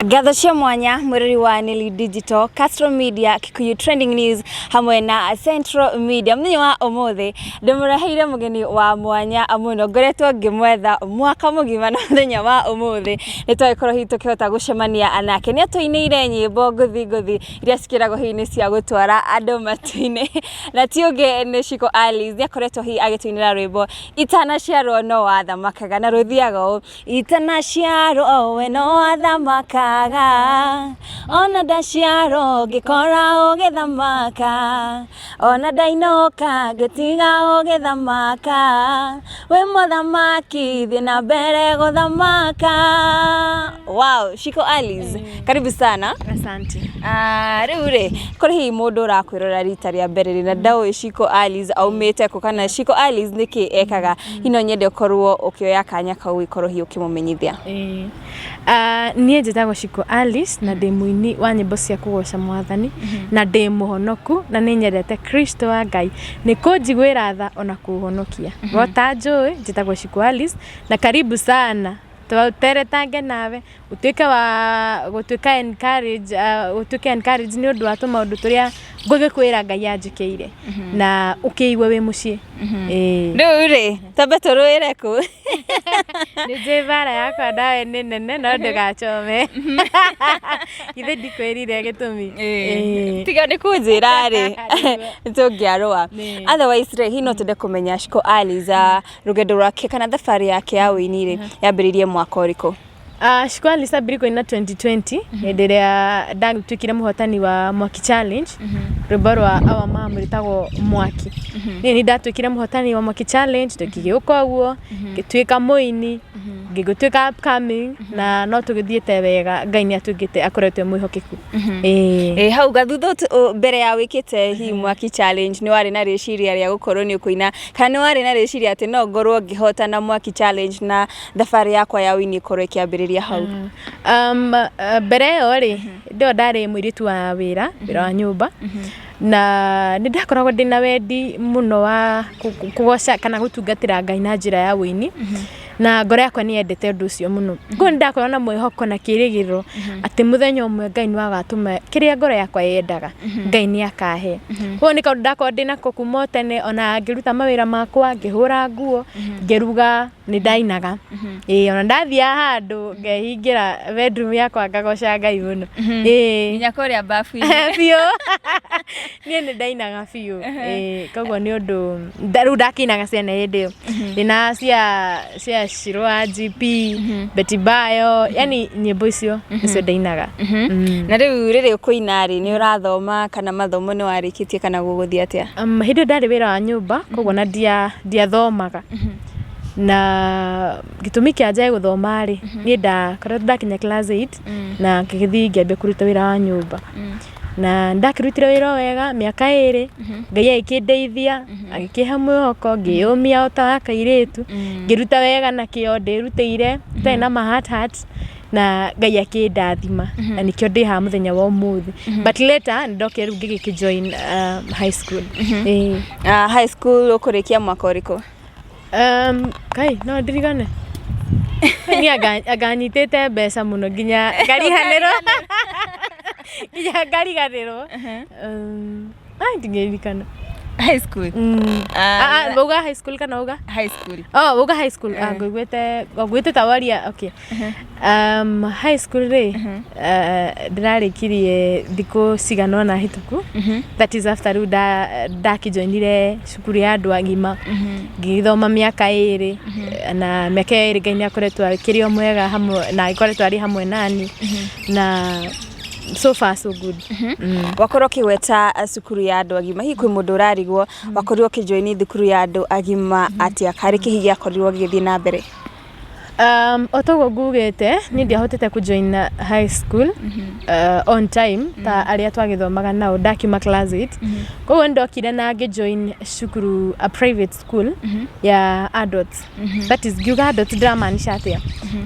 Ngatho cia mwanya mwirori wa Nili Digital, Castro Media, Kikuyu Trending News hamwe na Central Media. Muthenya wa umuthi ndimureheire mugeni wa mwanya muno, ngoretwo ngimwetha mwaka mugima, na muthenya wa umuthi ni twagikorwo hihi tukihota gucemania nake. Ni atuinĩire nyĩmbo ngũthi ngũthi iria cikĩragwo hihi nĩ cia gũtwara andũ matu-inĩ, na ti ũngĩ nĩ Shiko Alice. Nĩ akoretwo hihi agĩtũinĩra rwĩmbo "Itanaciarwo no Wathamakaga", na rũthiaga ũũ: "Itanaciarwo we no wathamakaga, ona ndaciarwo ngĩkora ũgĩthamaka, ona ndainũka ngĩtiga ũgĩthamaka, wĩ mũthamaki, thiĩ na mbere gũthamaka." Wow, Shiko Alice, karibu sana. Asante. Ah, rĩu rĩ, kũrĩ hihi mũndũ ũrakwĩrora rita rĩa mbere rĩ na ndaũĩ Shiko Alice aumĩte kũ kana Shiko Alice nĩkĩ ekaga, hihi no nyende ũkorwo ũkĩoya kanya kau ũkorwo hihi ũkĩmũmenyithia. Ĩĩ. Ah, niĩ njĩtagwo Shiko Alice na ndĩ mũini wa nyĩmbo cia kũgoca Mwathani na ndĩ mũhonoku na nĩ nyendete Kristo wa Ngai nĩ kũnjiguĩra tha ona kũhonokia. Wota njũĩ, njĩtagwo Shiko Alice na karibu sana tũteretange nawe, ũtuĩke wa gũtuĩka encourage, ũtuĩke encourage nĩ ũndũ wa tũmaũndũ tũrĩa ngũgĩkwĩra Ngai anjĩkĩire na ũkĩigue wĩ mũciĩ. Ĩĩ. Rĩu rĩ, twambe tũrũĩre kũ? Nĩ njũĩ mbara yakwa nawe nĩ nene, no ndũgachome. Githĩ ndikwĩrire gĩtũmi? Ĩĩ. Tiga nĩ kũnjĩra rĩ, tũngĩarũa. Otherwise rĩ, hihi no twende kũmenya Shiko Alice, rũgendo rwake kana thabarĩ yake ya ũini rĩ, yambĩrĩirie mwaka ũrĩkũ? Shiko Alice ambĩrĩirie kũina 2020, hĩndĩ ĩrĩa ndatuĩkire mũhotani wa Mwaki Challenge, rwĩmbo rwa Our Mom rwĩtagwo "Mwaki". Niĩ nĩ ndatuĩkire mũhotani wa Mwaki Challenge, tũkĩgĩũka ũguo ngĩtuĩka mũini, ngĩgĩtuĩka upcoming, na no tũgĩthiĩte wega. Ngai nĩ atuĩkĩte, akoretwo e mwĩhokeku. Ĩĩ. Ĩ hau gathutha mbere ya wĩkĩte hihi Mwaki Challenge, nĩ warĩ na rĩciria rĩa gũkorwo nĩ ũkũina, kana nĩ warĩ na rĩciria atĩ no ngorwo ngĩhotana Mwaki Challenge na thabarĩ yakwa ya ũini ĩkorwo ĩkĩambĩrĩria hau? Mbere ĩyo rĩ, ndĩyo ndarĩ mũirĩtu wa wĩra, wĩra wa nyũmba, na nĩ ndakoragwo ndĩna wendi mũno wa kũgoca kana gũtungatĩra Ngai na njĩra ya ũini, na ngoro yakwa nĩ yendete ũndũ ũcio mũno. Koguo nĩ ndakoragwo na mwĩhoko na kĩĩrĩgĩrĩro atĩ mũthenya ũmwe Ngai nĩ agatũma kĩrĩa ngoro yakwa yendaga, Ngai nĩ akahe. Koguo nĩ kaũndũ ndakoragwo ndĩnako kuma o tene, ona ngĩruta mawĩra makwa, ngĩhũra nguo, ngĩruga, nĩ ndainaga. Ĩĩ, ona ndathiaga handũ ngehingĩra bedroom yakwa ngagoca Ngai mũno. Ĩĩ. Nginya kũrĩa bafu-inĩ? Biũ, niĩ nĩ ndainaga biũ. Ĩĩ, koguo nĩ ũndũ rĩu ndakĩinaga ciana hĩndĩ ĩyo ndĩna cia Shiro wa GP, Betty Bayo, yani nyĩmbo icio nĩcio ndainaga. Na rĩu rĩrĩ ũkũina rĩ, nĩ ũrathoma kana mathomo nĩ warĩkĩtie kana gũgũthiĩ atĩa? Hĩndĩ ĩyo ndarĩ wĩra wa nyũmba, koguo na ndiathomaga, na gĩtũmi kĩa njage gũthoma rĩ, niĩ ndakoretwo ndakinya class 8 na ngĩgĩthiĩ ngĩambia kũruta wĩra wa nyũmba, na ndakĩrutire wĩra o wega mĩaka 2. Ngai agĩkĩndeithia, agĩkĩhe mwĩhoko, ngĩyũmia o ta wa kairĩtu, ngĩruta wega na kĩo ndĩrutĩire itarĩ na ma heart heart, na Ngai akĩndathima na nĩkĩo ndĩ haha mũthenya wa ũmũthĩ. But later nĩ ndokire rĩu ngĩgĩkĩ join high school. Ĩĩ. High school ũkũrĩkia mwaka ũrĩkũ? Kai no ndirikane niĩ anga nyitĩte mbeca mũno nginya ngariganĩrwo, nginya ngariganĩrwo. Ai, ndingĩririkana. High school? Ah, ah, wauga high school kana wauga High school. Oh, wauga high school. Ah, ngũiguĩte ta waria. Okay, high school rĩ, ndĩrarĩkirie thikũ cigana ũna hĩtũku. That is after rĩu ndakĩjoinire cukuru ya andũ agima, ngĩgĩthoma mĩaka 2, na mĩaka ĩyo 2 Ngai nĩ akoretwo akĩrĩ o mwega hamwe na akoretwo arĩ hamwe nani, na so far so good. Wakorwo ũkĩgweta cukuru ya andũ agima, hihi kwĩ mũndũ ũrarigwo wakorirwo ũkĩjoini thukuru ya andũ agima atĩa, karĩ kĩhi gĩakorirwo gĩgĩthiĩ na mbere? O toguo ngugĩte, niĩ ndiahotete kũjoin high school on time ta arĩa twagĩthomaga nao. Ndakiuma class 8, koguo nĩ ndokire na ngĩjoin cukuru, a private school ya adults. That is, ngiuga adults ndĩramaanisha atĩa?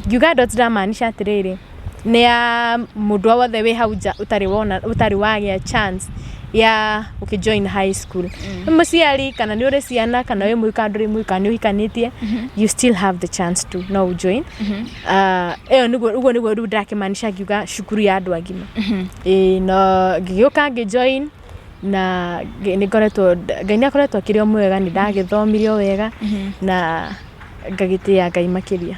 Ngiuga adults ndĩramaanisha atĩrĩrĩ, nĩ ya mũndũ o wothe wĩ hau nja ũtarĩ wona, ũtarĩ wagĩa chance. Ya ũkĩjoin high school, nĩ mũciari kana nĩ ũrĩ ciana, kana wĩ mũhika, ndũrĩ mũhika, nĩ ũhikanĩtie, you still have the chance to no join. Ĩyo nĩguo, ũguo nĩguo rĩu ndĩrakĩmaanisha ngiuga cukuru ya andũ agima. Ĩĩ, no ngĩgĩũka ngĩjoin na nĩ ngoretwo, Ngai nĩ akoretwo akĩrĩ o mwega, nĩ ndagĩthomire o wega na ngagĩtĩĩa Ngai makĩria.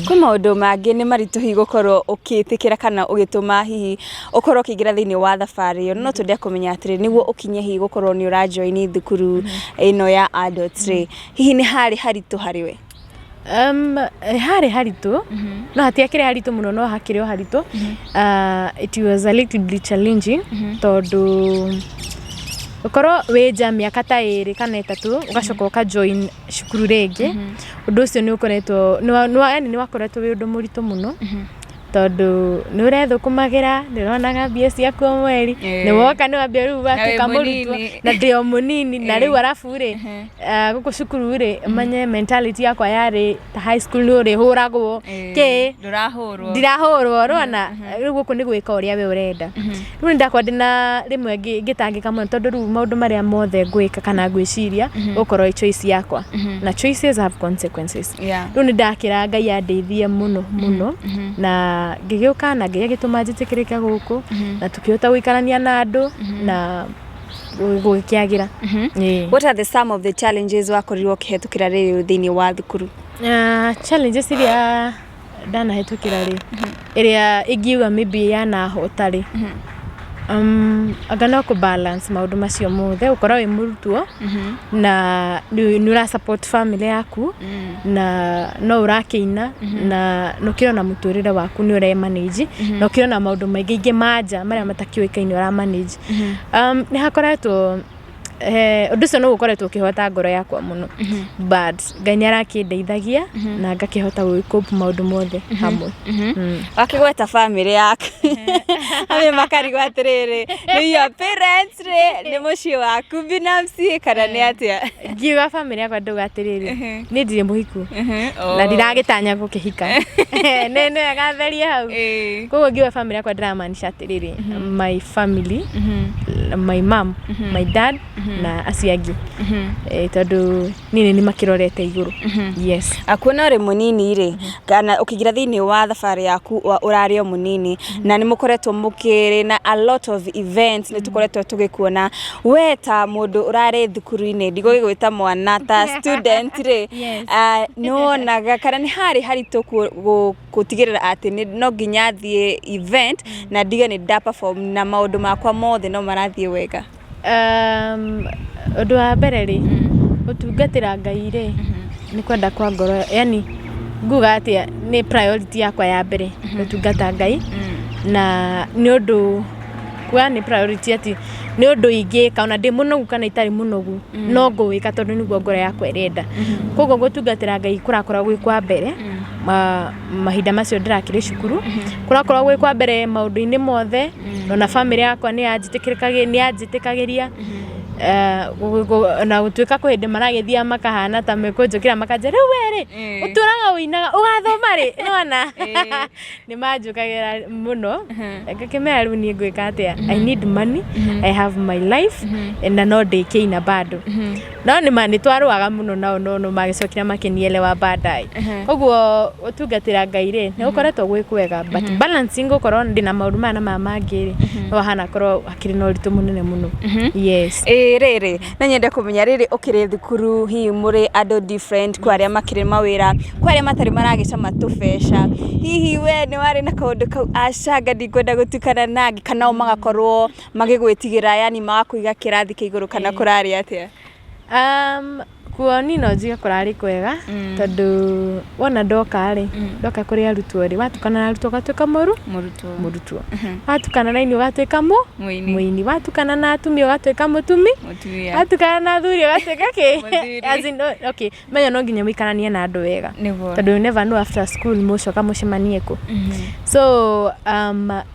Kwĩ maũndũ mangĩ nĩ maritũ hihi gũkorwo ũkĩtĩkĩra kana ũgĩtũma hihi ũkorwo ũkĩingĩra thĩinĩ wa thabarĩ ĩyo. No twende kũmenya atĩrĩ, nĩguo ũkinye hihi gũkorwo nĩ ũrajoini thukuru ĩno ya adults rĩ, hihi nĩ harĩ haritũ harĩ we? Harĩ haritũ, no hatiakĩrĩ haritũ mũno, no hakĩrĩ o haritũ. It was a little bit challenging tondũ ũkorwo wĩ nja mĩaka ta 2 kana 3, ũgacoka ũka join cukuru rĩngĩ, ũndũ ũcio nĩ ũkoretwo yani nĩ wakoretwo wĩ ũndũ mũritũ mũno, tondũ nĩ ũrethũkũmagĩra, nĩ ũronaga mbia ciaku o mweri, nĩ woka nĩ wambia rĩu watuĩka mũrutwo, na ndĩ o mũnini, na rĩu arabu rĩ, gũkũ cukuru rĩ, manye mentality yakwa yarĩ ta high school, nĩ ũrĩhũragwo kĩ. Ndũrahũrwo. Ndirahũrwo, rona rĩu gũkũ nĩ gwĩka ũrĩa we ũrenda. Rĩu nĩ ndakwa ndĩna rĩmwe ngĩtangĩka mũno, tondũ rĩu maũndũ marĩa mothe ngwĩka kana ngwĩciria gũkorwo ĩ choice yakwa, na choices have consequences. Rĩu nĩ ndakĩra Ngai andeithie mũno mũno, na ngĩgĩũka na Ngai agĩtũma njĩtĩkĩrĩke gũkũ, na tũkĩhota gũikarania na andũ na gũgĩkĩagĩra. Ĩĩ. What are the some of the challenges wakorirwo ũkĩhetũkĩra rĩrĩ thĩinĩ wa thukuru? Challenges iria ndanahĩtũkĩra rĩ, ĩrĩa ingiuga maybe yanahota rĩ, anga no kũ balance maũndũ macio mothe, gũkorwo wĩ mũrutwo na nĩ ũra support family yaku, na no ũrakĩina, na nĩ ũkĩrona mũtũrĩre waku nĩ ũre manage, na ũkĩrona maũndũ maingĩ ingĩ ma nja marĩa matakĩũĩkaine ũra manage. Nĩ hakoretwo ũndũ ũcio nĩ ũkoretwo ũkĩhota ngoro yakwa mũno, but Ngai nĩ arakĩndeithagia na ngakĩhota gwĩ cope maũndũ mothe hamwe. Wakĩgweta bamĩrĩ yaku, amwe makarigwo atĩrĩrĩ, nĩ your parents rĩ, nĩ mũciĩ waku binafsi, kana nĩ atĩa? Ngiuga bamĩrĩ yakwa, ndauga atĩrĩrĩ, niĩ ndirĩ mũhiku na ndiragĩtanya gũkĩhika, nĩ wega therie hau. Koguo ngiuga bamĩrĩ yakwa, ndĩramaanisha atĩrĩrĩ, my family, my mom, my dad na acio angĩ. Tondũ niĩ nĩ makĩrorete igũrũ, yes. Kuona ũrĩ mũnini rĩ, kana ũkĩingĩra thĩinĩ wa thabarĩ yaku ũrarĩ o mũnini, na nĩ mũkoretwo mũkĩrĩ na a lot of events, nĩ tũkoretwo tũgĩkuona we ta mũndũ ũrarĩ thukuru-inĩ, ndigũgĩgwĩta mwana, ta student rĩ, nĩ wonaga kana nĩ harĩ haritũ gũtigĩrĩra atĩ no nginya thiĩ event na ndige nĩ nda perform na maũndũ makwa mothe no marathiĩ wega? Ũndũ wa mbere rĩ, gũtungatĩra Ngai rĩ, nĩ kwenda kwa ngoro, yani nguga atĩa, nĩ priority yakwa ya mbere gũtungata Ngai, na nĩ ũndũ kuga nĩ priority atĩ nĩ ũndũ ingĩka ona ndĩ mũnogu kana itarĩ mũnogu, no ngũwĩka tondũ nĩguo ngoro yakwa ĩrenda. Koguo gũtungatĩra Ngai kũrakorwo gwĩ kwa mbere mahinda macio ndĩrakĩrĩ cukuru, kũrakorwo gwĩ kwa mbere maũndũ-inĩ mothe. Ona bamĩrĩ yakwa nĩ yanjĩtĩkagĩria, na gũtuĩka kwĩ hĩndĩ maragĩthiaga makahana ta mekũnjũkĩra makanjĩra, "Rĩu we rĩ, ũtũraga ũinaga, ũgathoma rĩ?" Nĩwona nĩ manjũkagĩra mũno, ngakĩmera rĩu niĩ ngwĩka atĩa? I need money, I have my life na no ndĩkĩina bado. No nĩ ma nĩ twarũaga mũno nao, no magĩcokire makĩnielewa baadaye. Koguo gũtungatĩra Ngai rĩ, nĩ gũkoretwo gwĩ kwega, but balancing gũkorwo ndĩna maũndũ maya na maya mangĩ rĩ, no hana korwo hakĩrĩ na ũritũ mũnene mũno, yes. Ĩĩ, rĩrĩ no nyende kũmenya, rĩrĩ ũkĩrĩ thukuru, hihi mũrĩ andũ different, kwĩ arĩa makĩrĩ mawĩra, kwĩ arĩa matarĩ maragĩcama tũbeca, hihi we nĩ warĩ na kaũndũ kau, acanga ndikwenda gũtukana nangĩ, kana o magakorwo magĩgwĩtigĩra, yani magakũiga kĩrathi kĩa igũrũ, kana kũrarĩ atĩa? Kuo niĩ no njuge kũrarĩ kwega, tondũ wona ndoka rĩ, ndoka kũrĩ arutwo rĩ, watukana na arutwo ũgatuĩka mũrutwo, mũrutwo, watukana na aini ũgatuĩka mũini, mũini, watukana na atumia ũgatuĩka mũtumi, mũtumia, watukana na athuri ũgatuĩka kĩ? Mũthuri. As in, okay, menya no nginya mũikaranie na andũ wega, tondũ you never know after school mũcoka mũcemanie kũ. So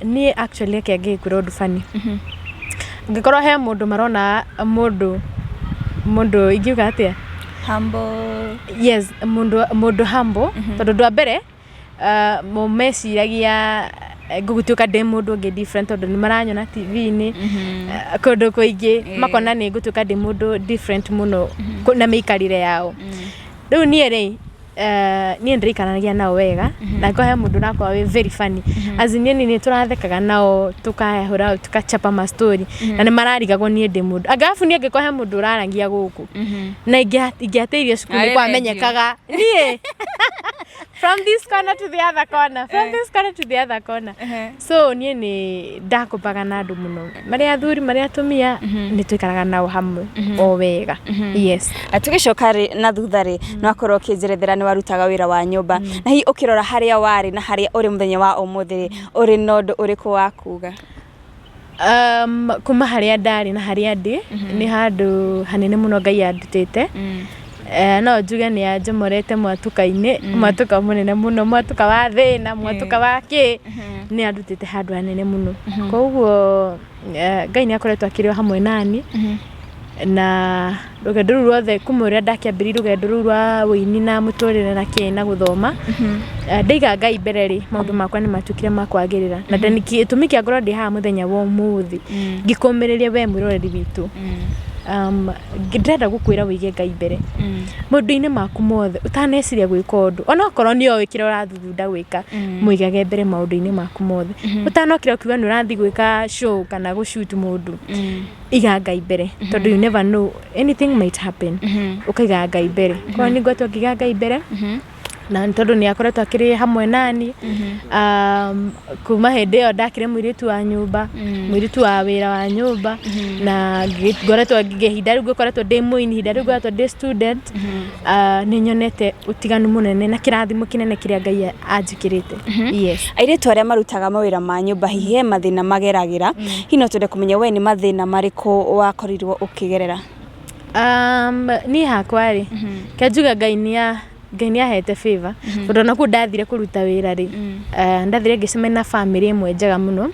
niĩ actually reke ngĩkwĩra ũndũ funny. Ngĩkorwo he mũndũ marona mũndũ ingiuga atĩa, humble. Yes, mũndũ humble, tondũ ũndũ wa mbere meciragia Ngũgĩtuĩka ndĩ mũndũ ũngĩ different tondũ nĩ maranyona TV-inĩ kũndũ kũingĩ, makona nĩ ngũtuĩka ndĩ mũndũ different mũno na mĩikarĩre yao. Rĩu niĩ rĩ, niĩ ndĩraikaranagia nao wega, na angĩkorwo he mũndũ ũrakorwo wĩ very funny, as in niĩ nĩ tũrathekaga nao, tũkahũra, tũkachapa ma story, na nĩ mararigagwo niĩ ndĩ mũndũ angabu. Niĩ angĩkorwo he mũndũ ũraragia gũkũ na ingĩatĩirio cukuru nĩ Arĩ kwamenyekaga niĩ from this corner to the other corner, from this corner to the other corner. So niĩ nĩ ndakũmbaga na andũ mũno, marĩa athuri, marĩa atumia, nĩ tũikaraga nao hamwe o wega, yes. Tũgĩcoka rĩ na thutha rĩ, no akorwo ũkĩnjerethera nĩ warutaga wĩra wa nyũmba, na hihi ũkĩrora harĩa warĩ na harĩa ũrĩ mũthenya wa ũmũthĩ rĩ, ũrĩ na ũndũ ũrĩkũ wa kuga? Kuma harĩa ndarĩ na harĩa ndĩ nĩ handũ hanene mũno Ngai andutĩte. No njuge nĩ anjomorete mwatũka-inĩ, mwatũka mũnene mũno, mwatũka wa thĩna, mwatũka wa kĩ, nĩ andutĩte handũ hanene mũno. Koguo Ngai nĩ akoretwo akĩrĩ o hamwe nani na rũgendo rũu ruothe, kuma ũrĩa ndakĩambĩrĩirie rũgendo rũu rwa wũini na mũtũrĩre na kĩ na gũthoma. Ndaiga Ngai mbere rĩ, maũndũ makwa nĩ matuĩkire ma kwagĩrĩra, na gĩtũmi kĩa ngorwo ndĩ haha mũthenya wa ũmũthĩ ngĩkũmĩrĩria we mwĩroreri witũ, ndĩrenda gũkwĩra wĩige Ngai mbere maũndũ-inĩ maku mothe. Ũtaneciria gwĩka ũndũ, onokorwo nĩ ũĩ kĩrĩa ũrathugunda gwĩka, mũigage mbere maũndũ-inĩ maku mothe. Ũtanokĩra ũkiuga nĩ ũrathiĩ gwĩka show kana gũ shoot mũndũ, iga Ngai mbere, tondũ you never know, anything might happen. Ũkaiga Ngai mbere. Koguo nĩ ngoretwo ngĩiga Ngai mbere, na nĩ tondũ nĩ akoretwo akĩrĩ hamwe nani kuma hĩndĩ ĩyo ndakĩrĩ mũirĩtu wa nyũmba, mũirĩtu wa wĩra wa nyũmba, na ngoretwo ihinda rĩu ngoretwo ndĩ mũini, ihinda rĩu ngoretwo ndĩ student. Nĩ nyonete ũtiganu mũnene na kĩrathimo kĩnene kĩrĩa Ngai anjĩkĩrĩte, yes. Airĩtu arĩa marutaga mawĩra ma nyũmba, hihi he mathĩna mageragĩra? Hihi no twende kũmenya we nĩ mathĩna marĩkũ wakorirwo ũkĩgerera? Niĩ hakwa rĩ, ke njuge Ngai nĩ ahete favor, tondũ ona kũu ndathire kũruta wĩra rĩ, ndathire ngĩcemania na bamĩrĩ ĩmwe njega mũno,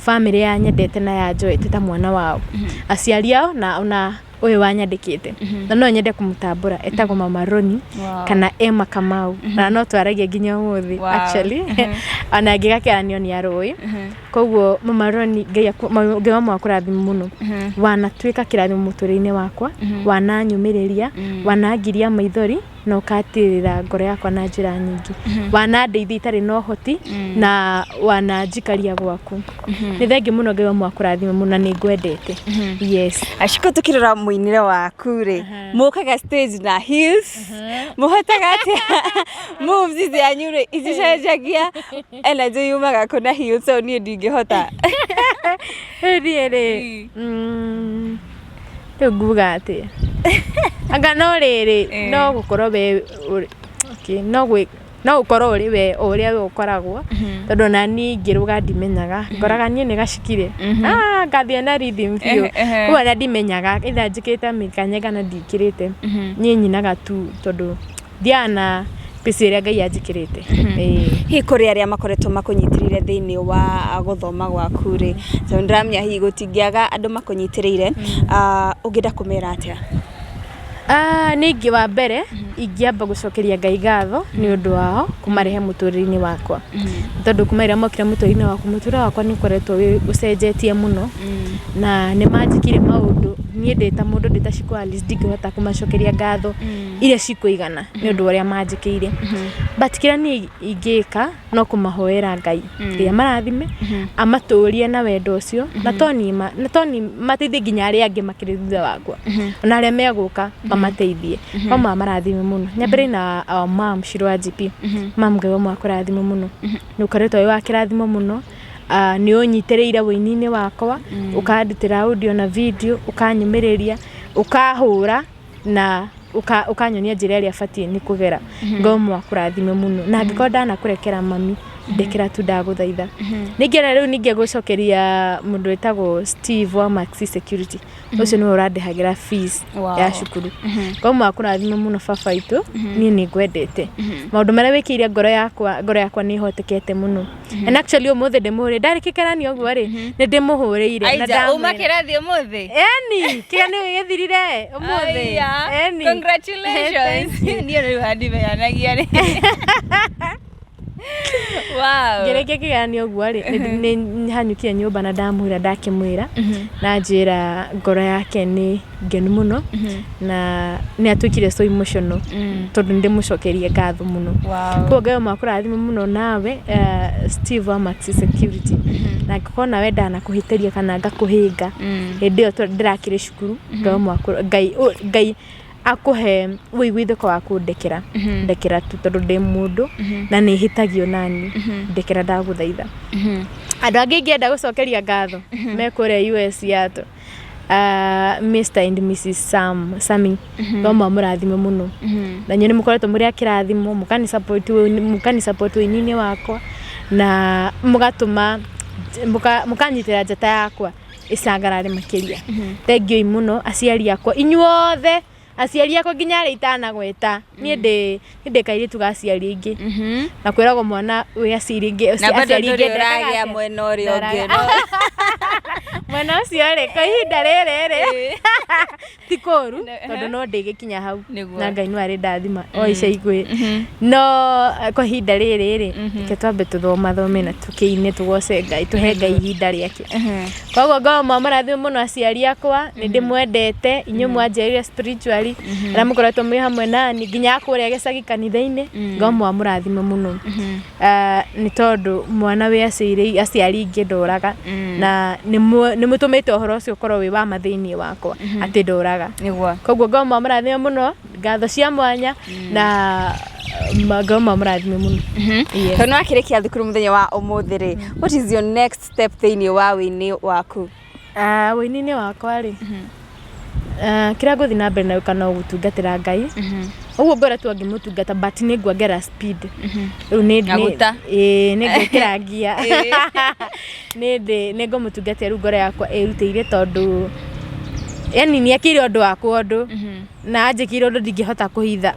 bamĩrĩ yanyendete na yanjoete ta mwana wao, aciari ao na ona ũyũ wanyandĩkĩte, na no nyende kũmũtambũra, etagwo Mama Roni kana Emma Kamau, na no twaragia nginya ũmũthĩ. Actually, ona angĩga kĩaranio nĩ arũĩ. Koguo Mama Roni, Ngai wa akũrathime mũno, wanatuĩka kĩrathimo mũtũrĩre-inĩ wakwa, wananyũmĩrĩria, wanangiria maithori na ũkatirĩra ngoro yakwa na njĩra nyingĩ, wanandeithia itarĩ na ũhoti na wananjikaria gwaku. Nĩ thengiũ mũno, Ngai wa akũrathime mũno, na nĩ ngwendete, yes. Aciko, tukirora mũinĩre waku rĩ, mũkaga stage na heels, mũhotaga atĩa? Moves cianyu rĩ, iticenjagia? Energy yumaga kũ na heels? So niĩ ndingĩhota. Niĩ rĩ, rĩu nguga atĩa? Anga no rĩrĩ, no gũkorwo we okay, no gũkorwo ũrĩ we o ũrĩa we ũkoragwo, tondũ ona niĩ ingĩrũga ndimenyaga, ngoraga niĩ nĩ gacikire. Ngathiĩ na rhythm biũ. Koguo ona ndimenyaga either njĩkĩrĩte mĩkanye kana ndiĩkĩrĩte, niĩ nyinaga tu tondũ thiaga na pace ĩrĩa Ngai anjĩkĩrĩte. Ĩĩ. Hihi kũrĩ arĩa makoretwo makũnyitĩrĩire thĩinĩ wa gũthoma gwaku rĩ, tondũ ndĩramenya hihi gũtingĩaga andũ makũnyitĩrĩire, ũngĩenda kũmera atĩa? Nĩ ingĩ wa mbere ingĩamba gũcokeria Ngai ngatho nĩ ũndũ wao kũmarehe mũtũrĩre-inĩ wakwa, tondũ kuma rĩrĩa mokire mũtũrĩre-inĩ wakwa, mũtũrĩre wakwa nĩ ũkoretwo wĩ ũcenjetie mũno, na nĩ manjĩkire maũndũ niĩ ndĩ ta mũndũ, ndĩ ta Shiko Alice, ndingĩhota kũmacokeria ngatho iria cikũigana nĩ ũndũ wa ũrĩa manjĩkĩire. But kĩrĩa niĩ ingĩka no kũmahoera Ngai, Ngai amarathime, amatũrie na wendo ũcio, na to niĩ na to niĩ, mateithie nginya arĩa angĩ makĩrĩ thutha wakwa, ona arĩa megũka mamateithie, no mamarathime mũno. Nyambĩrĩrie na our mom, Shiro wa GP. Mam, Ngai wa akũrathime mũno, nĩ ũkoretwo wĩ wa kĩrathimo mũno. Nĩ ũnyitĩrĩire wũini-inĩ wakwa, ũkandutĩra audio na video, ũkanyũmĩrĩria, ũkahũra na ũkanyonia njĩra ĩrĩa batiĩ nĩ kũgera. Ngai ũmwe akũrathime mũno, na angĩkorwo ndanakũrekera, mami, ndekera tu, ndagũthaitha. Ningĩ na rĩu ningĩ gũcokeria mũndũ wĩtagwo Steve wa Maxi Security, ũcio nĩwe ũrandĩhagĩra fees ya cukuru. Ngai ũmwe akũrathime mũno, baba witũ, niĩ nĩ ngwendete. Maũndũ marĩa wĩkĩire ngoro yakwa, ngoro yakwa nĩ ĩhotekete mũno. And actually ũmũthĩ ndĩmũhũrĩire, ndarĩkia kĩgeranio ũguo rĩ, nĩ ndĩmũhũrĩire na Aija, ndamwĩra. uma kĩrathi ũmũthĩ? Eni, kĩgeranio gĩthirire ũmũthĩ. Aya, Eni. Congratulations. Thank you. Niĩ rĩu handimeanagia rĩ. Wow. Ngĩrĩkia kĩgeranio ũguo rĩ, nĩ hanyũkire nyũmba na ndamwĩra, ndakĩmwĩra na njĩra ngoro yake nĩ ngenu mũno na nĩ atuĩkire so emotional tondũ nĩ ndĩmũcokerie ngatho mũno. Koguo Ngai makũrathime mũno nawe, Steve wa Maxi Security, na ngĩkorwo nawe ndanakũhĩtĩria kana ngakũhĩnga hĩndĩ ĩyo ndĩrakĩrĩ cukuru, Ngai Ngai akũhe ũiguithĩko wa kũndekera. Ndekera tu tondũ ndĩ mũndũ na nĩ hĩtagio nani, ndekera ndagũthaitha. Andũ angĩ ingĩenda gũcokeria ngatho me kũrĩa US Seattle, Mr and Mrs Sam Sami, no mamũrathime mũno na inyuĩ nĩ mũkoretwo mũrĩ a kĩrathimo, mũkani support ũini-inĩ wakwa na mũgatũma mũkanyitĩra njata yakwa ĩcangarare makĩria. Thengiũi mũno aciari akwa inyuothe, aciari akwa nginya arĩa itanagweta. Niĩ ndĩ kairĩtu ga aciari aingĩ na kwĩragwo mwana wĩ aciari aingĩ Na bado aciari aingĩ ndũrĩ ndekaga ũragĩa atĩa? Mwena ũrĩa ũngĩ. Ndoraga. Mwena ũcio rĩ, kwa ihinda rĩrĩ rĩ ti kũru tondũ no ndĩgĩkinya hau. Na Ngai no arĩ ndathima o ica ikuhĩ, no kwa ihinda rĩrĩ rĩ, reke twambe tũthomathome na tũkĩine, tũgoce Ngai, tũhe Ngai ihinda rĩake. Koguo ngorwo mwamũrathime mũno aciari akwa, nĩ ndĩmwendete inyuĩ mwanjiarire spiritually, arĩa mũkoretwo mwĩ hamwe nani nginya kũrĩa gĩcagi kanitha-inĩ, ngorwo mwamũrathime mũno. Nĩ tondũ mwana wĩ aciari aingĩ ndoraga na nĩ mũtũmĩte ũhoro ũcio ũkorwo wĩ wa ma thĩiniĩ wakwa atĩ ndoraga. Koguo ngorwo mwamũrathime mũno, ngatho cia mwanya na ngorwo mwamũrathime mũno. Yes. Tondũ nĩwakĩrĩkia thukuru mũthenya wa ũmũthĩ rĩ, what is your next step thĩinĩ wa wĩini waku? Ah, wĩini-inĩ wakwa rĩ, kĩrĩa ngũthiĩ na mbere na gwĩka no gũtungatĩra Ngai ũguo ngoretwo ngĩmũtungata, but nĩ nguongerera speed rĩu nĩ Maguta. Ĩĩ, nĩ ngwĩkĩra ngia, nĩ ngũmũtungatĩra rĩu ngoro yakwa ĩrutĩire, tondũ yani nĩ ekĩire ũndũ wakwa ũndũ na anjĩkĩire ũndũ ndingĩhota kũhitha,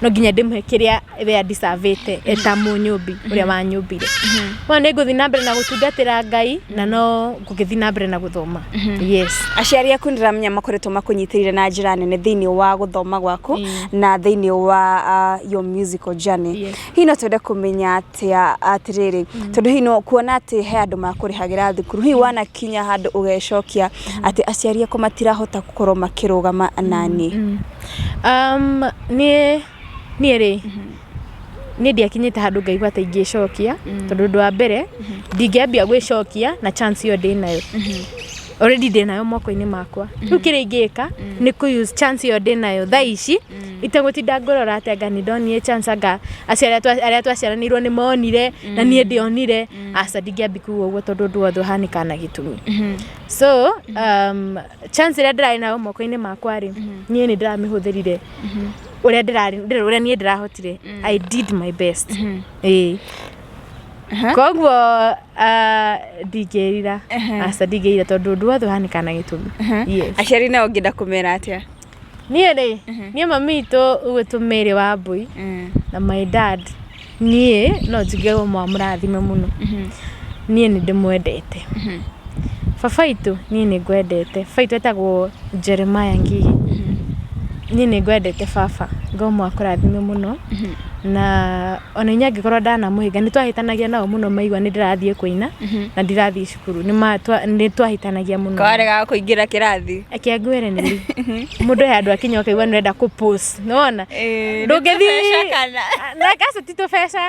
no nginya ndĩmũhe kĩrĩa we adeservĩte eta mũnyũmbi ũrĩa wanyũmbire. Koguo nĩ ngũthiĩ na mbere na gũtungatĩra Ngai na no ngũgĩthiĩ na mbere na gũthoma, yes. Aciari aku ndĩramenya makoretwo makũnyitĩrĩire na njĩra nene thĩinĩ wa gũthoma gwaku na thĩinĩ wa your musical journey. Hihi no twende kũmenya atĩa atĩrĩrĩ, tondũ hihi no kuona atĩ he andũ makũrĩhagĩra thukuru, hihi wanakinya handũ ũgecokia atĩ aciari aku matirahota gũkorwo makĩrũgama nani? Niĩ rĩ, niĩ ndiakinyĩte handũ ngaigua ta ingĩcokia, tondũ ũndũ wa mbere ndingĩambia gwĩcokia na chance ĩyo ndĩnayo already, ndĩnayo moko-inĩ makwa. Rĩu kĩrĩa ingĩka nĩ kũ use chance ĩyo ndĩnayo thaa ici itegũtinda ngũrora atĩ anga nĩ ndonire chance, anga aciari arĩa twaciaranĩirwo nĩ monire na niĩ ndionire. Aca, ndingĩambi kuga ũguo tondũ ũndũ wothe ũhanĩkaga na gĩtũmi. So chance ĩrĩa ndĩrarĩ nayo moko-inĩ makwa rĩ, niĩ nĩ ndĩramĩhũthĩrire ũrĩa ndĩrarĩ ũrĩa niĩ ndĩrahotire. I did my best, ĩĩ. Koguo ndingĩrira, aca, ndingĩrira tondũ ũndũ wothe ũhanĩkaga na gĩtũmi, yes. Aciari nao ũngĩenda kũmera atĩa? Niĩ rĩ, niĩ mami witũ ũgwĩtwo Mary Wambui na my dad, niĩ no njuge mwamũrathime mũno, niĩ nĩ ndĩmwendete. Baba witũ, niĩ nĩ ngwendete. Baba witũ etagwo Jeremiah Ngigi. Niĩ nĩ ngwendete baba, Ngai akũrathime mũno na ona inyuĩ angĩkorwo ndanamũhĩnga, nĩ twahĩtanagia nao mũno maigua nĩ ndĩrathiĩ kũina na ndirathiĩ cukuru, nĩ twahĩtanagia mũno. Kawaregaga kũingĩra kĩrathi? Reke ngwĩre nĩ mũndũ he handũ akinya ũkaigua nĩ ũrenda kũ pause, nĩwona ndũngĩthiĩ na aca ti tũbeca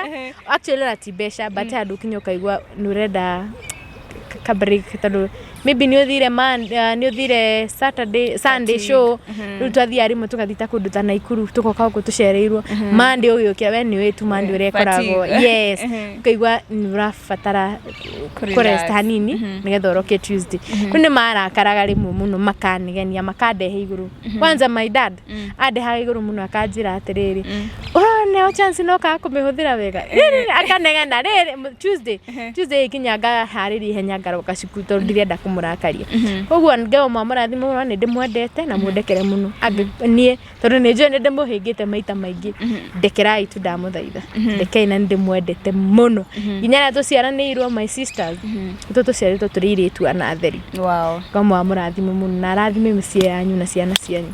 actually, ona ti mbeca, but he handũ ũkinya ũkaigua nĩ ũrenda ka break, tondũ maybe nĩ ũthire man nĩ ũthire Saturday, Sunday show. Rĩu twathiaga rĩmwe tũgathiĩ ta kũndũ ta Naikuru, tũgoka gũkũ tũcereirwo, Monday ũgĩũkĩra we nĩ ũĩ tu Monday ũrĩa ĩkoragwo, yes, ũkaigua nĩ ũrabatara kũrest hanini nĩgetha ũroke Tuesday. Rĩu nĩ marakaraga rĩmwe mũno, makanegenia, makandehe igũrũ. Kwanza my dad andehaga igũrũ mũno, akanjĩra atĩrĩrĩ, ũroneo chance no kaga kũmĩhũthĩra wega. Rĩrĩ akanegena rĩrĩ Tuesday ĩkinya ngaharĩria ihenya ngaroka cukuru tondũ ndirenda kũmũrakaria. Koguo Ngai mwamũrathime mũno, nĩ ndĩmwendete na mũndekere mũno niĩ tondũ nĩ njũĩ nĩ ndĩmũhĩngĩte maita maingĩ. Ndekerai tu, ndamũthaitha, ndekei, na nĩ ndĩmwendete mũno nginya arĩa tũciaranĩirwo, my sisters, tũ tũciarĩtwo tũrĩ airĩtu ana atheri. Ngai mwamũrathime mũno na arathime mĩciĩ yanyu na ciana cianyu,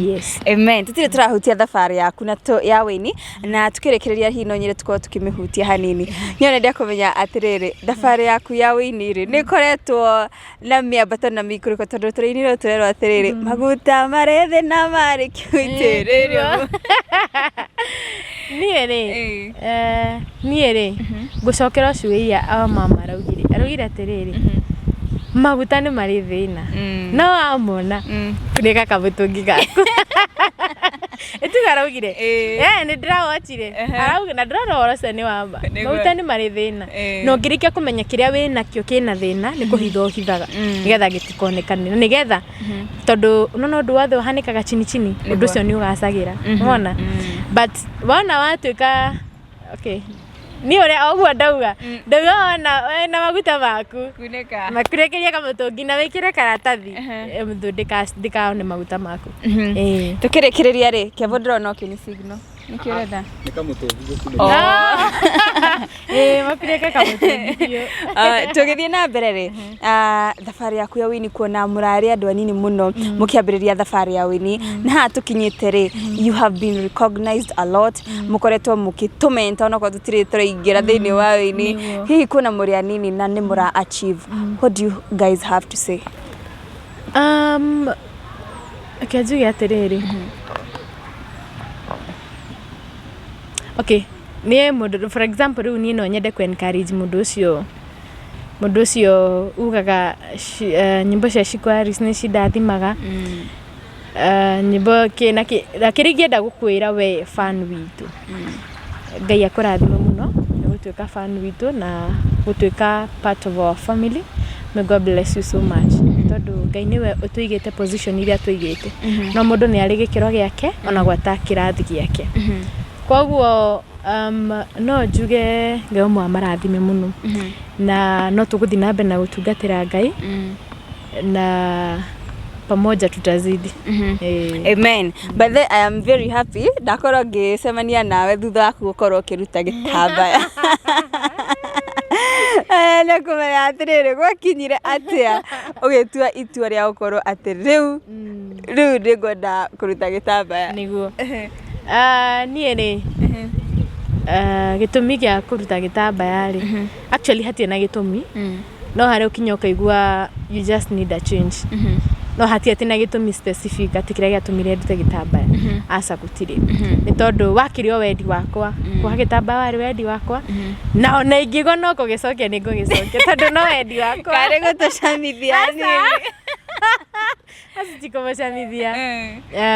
yes. Amen. Tutirĩ tũrahutia thabarĩ yaku na ya wĩini. Na tukĩrĩkĩrĩria, hihi no nyende tũkorwo tũkĩmĩhutia hanini. Niĩ nenda kũmenya atĩrĩrĩ, thabarĩ yaku ya wĩini rĩ, nĩ ĩkoretwo na mĩambato na mĩikũrũko, tondũ tũrĩinirwo tũrerwo atĩrĩrĩ, maguta marĩ thĩ na marĩ kĩũitĩrĩrio. Niĩ rĩ, niĩ rĩ, ngũcokera ũcio wĩia awa mama araugire atĩrĩrĩ, maguta nĩ marĩ thĩna, no wamona kunĩka kamũtũngi gaku. Ĩtiga araugire. Nĩ ndĩrawatchire. Arauga na ndĩrona ũhoro ũcio nĩ wa ma. Maguta nĩ marĩ thĩna. Na ũngĩrĩkia kũmenya kĩrĩa wĩnakĩo kĩna thĩna, nĩ kũhitha ũhithaga nĩgetha gĩtikonekane, na nĩgetha tondũ unaona ũndũ wothe ũhanĩkaga chini chini, ũndũ ũcio nĩ ũgacagĩra. Wona? But wona watuĩka okay, niĩ ũrĩa o ũguo ndauga wona wĩna maguta maku, Kunĩka. Makunĩkĩrie kamũtũngi na wĩkĩre karatathi, thũ ndĩkaone maguta maku. Ĩĩ. Tukĩrĩkĩrĩria rĩ, Kevo, ndĩrona ũkĩni signal. Nĩkĩ ũrenda? Nĩ kamũtũngi gũkunĩka. Ĩĩ, makunĩke kamũtũngi biũ. Tũgĩthiĩ na mbere rĩ, thabarĩ yaku ya wĩini, kuona mũrarĩ andũ anini mũno mũkĩambĩrĩria thabarĩ ya wĩini, na haha tũkinyĩte rĩ, you have been recognized a lot, mũkoretwo mũkĩtũmenta onakorwo tũtirĩ tũraingĩra thĩinĩ wa wĩini. Hihi kuona mũrĩ anini na nĩ mũra achieve, what do you guys have to say? Reke njuge atĩrĩrĩ, okay, niĩ mũndũ, for example, rĩu niĩ no nyende kũ encourage mũndũ ũcio ugaga nyĩmbo cia Shiko Harris nĩ cindathimaga, nyĩmbo kĩ na kĩ na kĩrĩa ingĩenda gũkwĩra we fan witũ, Ngai akũrathime mũno nĩ gũtuĩka fan witũ na gũtuĩka part of our family. May God bless you so much, tondũ Ngai nĩwe ũtũigĩte position iria tũigĩte, no mũndũ nĩ arĩ gĩkĩro gĩake ona gwata kĩrathi gĩake. Koguo no njuge Ngai ũmwe amarathime mũno, na no tũgũthiĩ na mbere na gũtungatĩra Ngai, na pamoja tutazidi. Amen. But then I am very happy ndakorwo ngĩcemania nawe thutha waku gũkorwo ũkĩruta gĩtambaya. Na kũmenya atĩrĩrĩ, gwakinyire atĩa ũgĩtua itua rĩa gũkorwo atĩ rĩu nĩngwenda kũruta gĩtambaya? Nĩguo. Niĩ rĩ, gĩtũmi gĩa kũruta gĩtambaya rĩ, actually hatirĩ na gĩtũmi, no harĩa ũkinya ũkaigua you just need a change, no hatirĩ atĩ na gĩtũmi specific atĩ kĩrĩa gĩatũmire ndute gĩtambaya, aca, gũtirĩ. Nĩ tondũ wakĩrĩ o wendi wakwa kuoha gĩtambaya, warĩ wendi wakwa, na ona ingĩgwo no kũgĩcokia nĩ ngũgĩcokia, tondũ no wendi wakwa. Karĩ gũtũcamithia nini. Aci ti kũmũcamithia.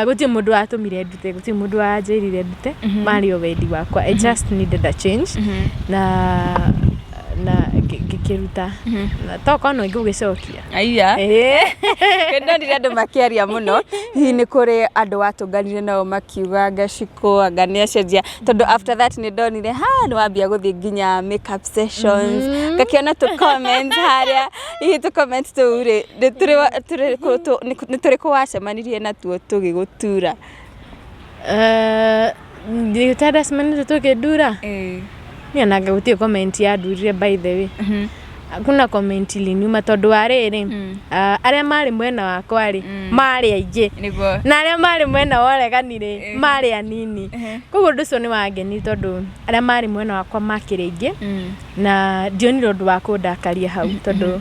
Gũtirĩ mũndũ watũmire ndute, gũtirĩ mũndũ wanjĩrire ndute, marĩ o wendi wakwa. I just needed a change na ngĩkĩruta, na tokorwo no ngũgĩcokia. Aiya. Ndonire andũ makĩaria mũno, hihi nĩ kũrĩ andũ watũnganire nao makiuga anga Shiko anga nĩ acenjia, tondũ after that nĩ ndonire ha nĩ wambia gũthiĩ nginya makeup sessions, ngakĩona tũ comments harĩa. Hihi tũ comments tũu rĩ, nĩ tũrĩkũ wacemanirie natuo tũgĩgũtura? Ndacemanirie tũkĩndura? Niĩ onanga gũtirĩ comment yandurire, by the way. Hakuna comment iliniuma, tondũ wa rĩrĩ, arĩa marĩ mwena wakwa rĩ, marĩ aingĩ, na arĩa marĩ mwena wa ũregani rĩ, marĩ anini. Koguo ũndũ ũcio nĩ wangenirie, tondũ arĩa marĩ mwena wakwa makĩrĩ aingĩ, na ndionire ũndũ wa kũndakaria hau, tondũ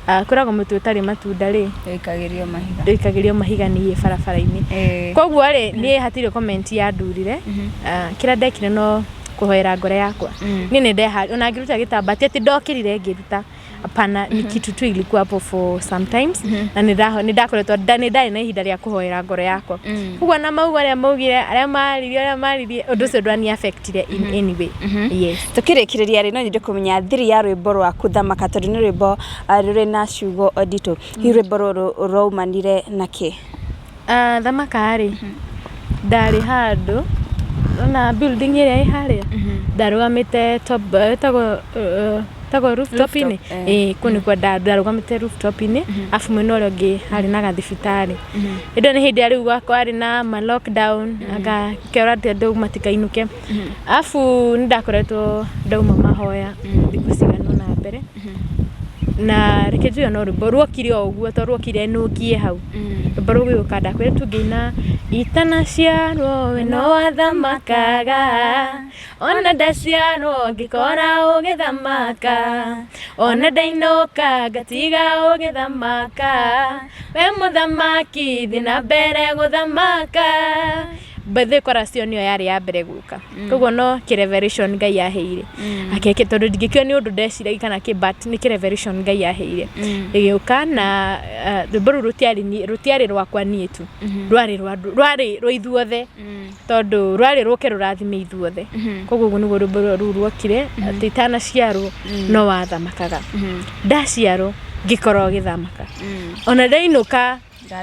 kwĩragwo mũtĩ ũtarĩ matunda rĩ, Wĩkagĩrio mahiga. Ndũikagĩrio mahiga nĩ barabara-inĩ. Koguo rĩ, niĩ hatirĩ comment yandurire. Kĩrĩa ndekire no kũhoera ngoro yakwa. Niĩ nĩ ndeha ona ngĩruta gĩtambaya, ti atĩ ndokĩrire ngĩruta, hapana, ni kitu tu ilikuwa hapo for sometimes, na nĩ ndakoretwo nĩ ndarĩ na ihinda rĩa kũhoera ngoro yakwa. Koguo na mauga arĩa maugire, arĩa maririe, ũrĩa maririe, ũndũ ũcio ndwani affectire in any way. Yes. Tukĩrĩkĩrĩria rĩ, no nyende kũmenya thiri ya rwĩmbo rwaku Thamaka, tondũ nĩ rwĩmbo rũrĩ na ciugo nditũ. Hihi rwĩmbo rũrũ rwaumanire na kĩ? Thamaka rĩ, ndarĩ handũ ona building ĩrĩa ĩ harĩa, ndarũgamĩte top, ĩtagwo rooftop-inĩ. Ĩĩ, kũu nĩkuo ndarũgamĩte rooftop-inĩ, arabu mwena ũrĩa ũngĩ harĩ na gathibitarĩ. Hĩndĩ ĩyo nĩ hĩndĩ ĩrĩa rĩu kwarĩ na ma lockdown, anga kĩora atĩ andũ matikainũke, arabu nĩ ndakoretwo ndauma mahoya thikũ cigana ũna mbere. Na reke njuge no rwĩmbo ruokire o ũguo, to ruokire nũkie hau. Rwĩmbo rũgĩũka ndakwĩra tũngĩina itanaciarwo we no wathamakaga, ona ndaciarwo ngĩkora ũgĩthamaka, ona ndainũka ngatiga ũgĩthamaka, we mũthamaki thiĩ na mbere gũthamaka. By the way, chorus ĩyo nĩyo yarĩ ya mbere gũka, koguo no kĩ revelation Ngai yaheire akeke, tondũ ndingĩkiuga nĩ ũndũ ndeciragia kana kĩ, but nĩ kĩ revelation Ngai yaheire ĩgĩũka. Na rwĩmbo rũu rũtiarĩ rwakwa niĩ tu, rwarĩ rwa andũ, rwarĩ rwa ithuothe, tondũ rwarĩ rũke rũrathime ithuothe. Koguo ũguo nĩguo rwĩmbo rũu ruokire, atĩ itanaciarwo no wathamakaga, ndaciarwo ngĩkorwo ũgĩthamaka, ona ndainũka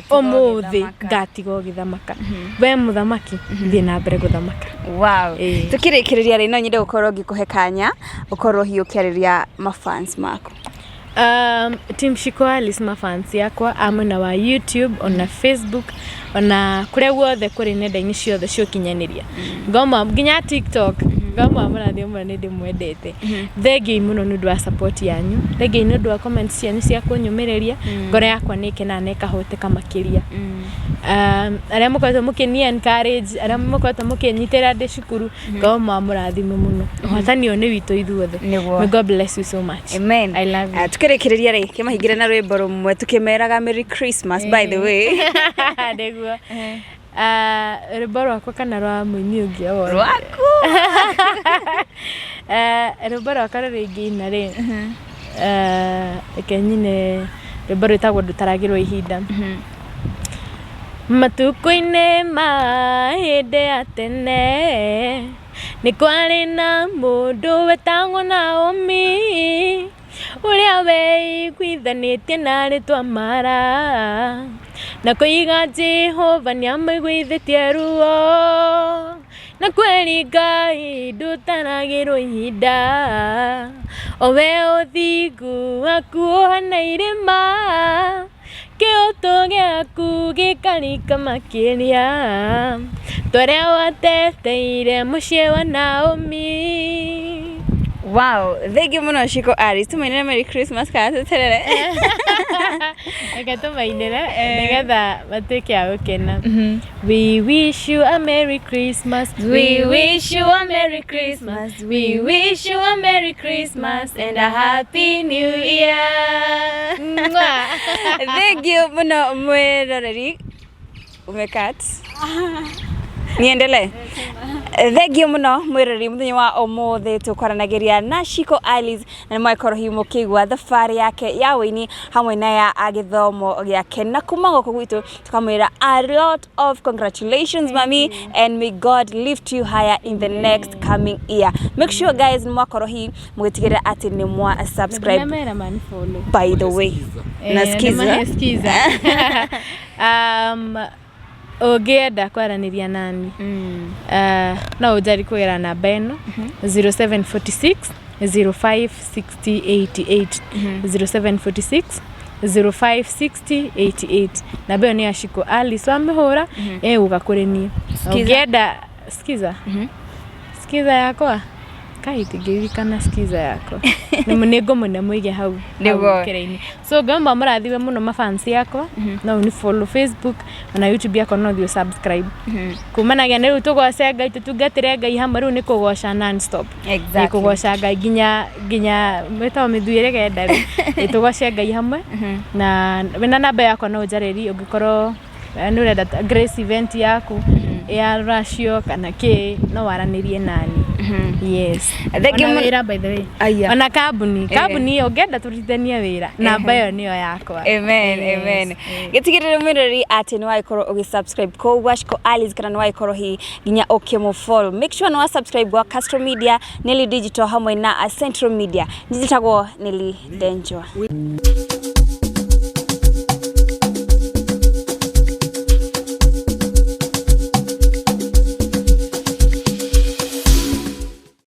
ũmũthĩ ngatiga ũgĩthamaka, we mũthamaki thiĩ na mbere gũthamaka. Wow. Ĩĩ. Tukĩrĩkĩrĩria rĩ, no nyende gũkorwo ngĩkũhe kanya ũkorwo hihi ũkĩarĩria mafans maku. Team Shiko Alice, mafans yakwa a mwena wa YouTube ona Facebook ona kũrĩa guothe kũrĩ nenda-inĩ ciothe cia ũkinyanĩria, ngoma nginya TikTok, ngoma mũrathi ũmwe nĩ ndĩmwendete. Thengiũi mũno nĩ ũndũ wa support yanyu, thengiũi nĩ ũndũ wa comments cianyu cia kũnyũmĩrĩria. Ngoro yakwa nĩ ĩkenaga na ĩkahoteka makĩria. Arĩa mũkoretwo mũkĩni encourage, arĩa mũkoretwo mũkĩnyitĩrĩra ndĩ cukuru, ngoma mũrathime mũno. Ũhotani ũyũ nĩ witũ ithuothe. Nĩguo. May God bless you so much. Amen. I love you. Tukĩrĩkĩrĩria rĩ, kĩmahingĩre na rwĩmbo rũmwe tukĩmeraga Merry Christmas, by the way. Nĩguo. Ah, rwĩmbo rwakwa kana rwa mũini ũngĩ o wothe? Rwaku. Eh, rwĩmbo rwakwa rũrĩa ingĩina rĩ, reke nyine rwĩmbo rwĩtagwo "Ndũtaragĩrwo Ihinda". Matukũ-inĩ ma hĩndĩ ya tene nĩ kwarĩ na mũndũ wetagwo Naomi, ũrĩa weiguithanĩtie na rĩtwa Mara, na kũiga Jehova nĩamũiguithĩtie ruo, na kweri Ngai ndũtaragĩrwo ihinda, o we ũthingu waku ũhana irĩma, kĩhoto gĩaku gĩkarika makĩria, torĩa wateteire mũciĩ wa Naomi. Wow, thank you mũno Shiko Alice. Tũmainĩre Merry Christmas kana tũterere? Reke tũmainĩre nĩgetha matuĩke a gũkena. We wish you a Merry Christmas. We wish you a Merry Christmas. We wish you a Merry Christmas and a Happy New Year. Mwah. Thank you mũno mwĩroreri. Umekat, niendelee? Thank you mũno mwĩroreri. Mũthenya wa ũmũthĩ tũkwaranagĩria na Shiko Alice, na nĩ mwagĩkorwo hihi mũkĩigua thabarĩ yake ya ũini hamwe na ya gĩthomo gĩake, na kuma gũkũ gwitũ tũkamwĩra a lot of congratulations, mami, and may God lift you higher in the next coming year. Make sure guys nĩ mwakorwo hihi mũgĩtigĩrĩra atĩ nĩ mwa subscribe. Ndĩramera mani follow. By the way, nasikiza. Nĩmahe skiza. Ũngĩenda kwaranĩria nani, no ũnjari kũgera namba ĩno, 0746 056088, 0746 056088. Namba ĩyo nĩ ya Shiko Alice, wamĩhũra ĩgũka kũrĩ niĩ. Ũngĩenda skiza, skiza yakwa kai ndingĩririkana skiza yakwa, nĩ ngũmũne mũige hau hau Nĩguo. kĩrĩa-inĩ. So ngamba mũrathiwe mũno mafans yakwa, no ũni follow Facebook ona YouTube yakwa, no thiĩ subscribe. Kumanagia nĩ rĩu tũgoce Ngai, tũtungatĩre Ngai hamwe. Rĩu nĩ kũgoca non stop. Nĩ kũgoca Ngai nginya mwĩtagwo mĩthuĩre genda rĩ. Ĩ, tũgoce Ngai hamwe. Na wĩna namba yakwa no ũnjarĩrie ũngĩkorwo nĩ ũrenda grace event yaku ya rũracio kana kĩ, no waranĩrie nani. Yes. Thank you Ona mũno. wĩra, by the way, Aya. ona kambuni ũngĩenda tũrutithanie wĩra, namba ĩyo nĩyo yakwa. Amen. Yes. Amen. Gĩtigĩrĩre mwĩroreri atĩ nĩ wagĩkorwo ũgĩsubscribe kũu gwa Shiko Alice, kana nĩ wagĩkorwo hihi nginya ũkĩmũfollow. Make sure nĩ wa subscribe gwa Castro Media, Nelly Digital hamwe na Central Media. Njĩtagwo Nelly Denjwa.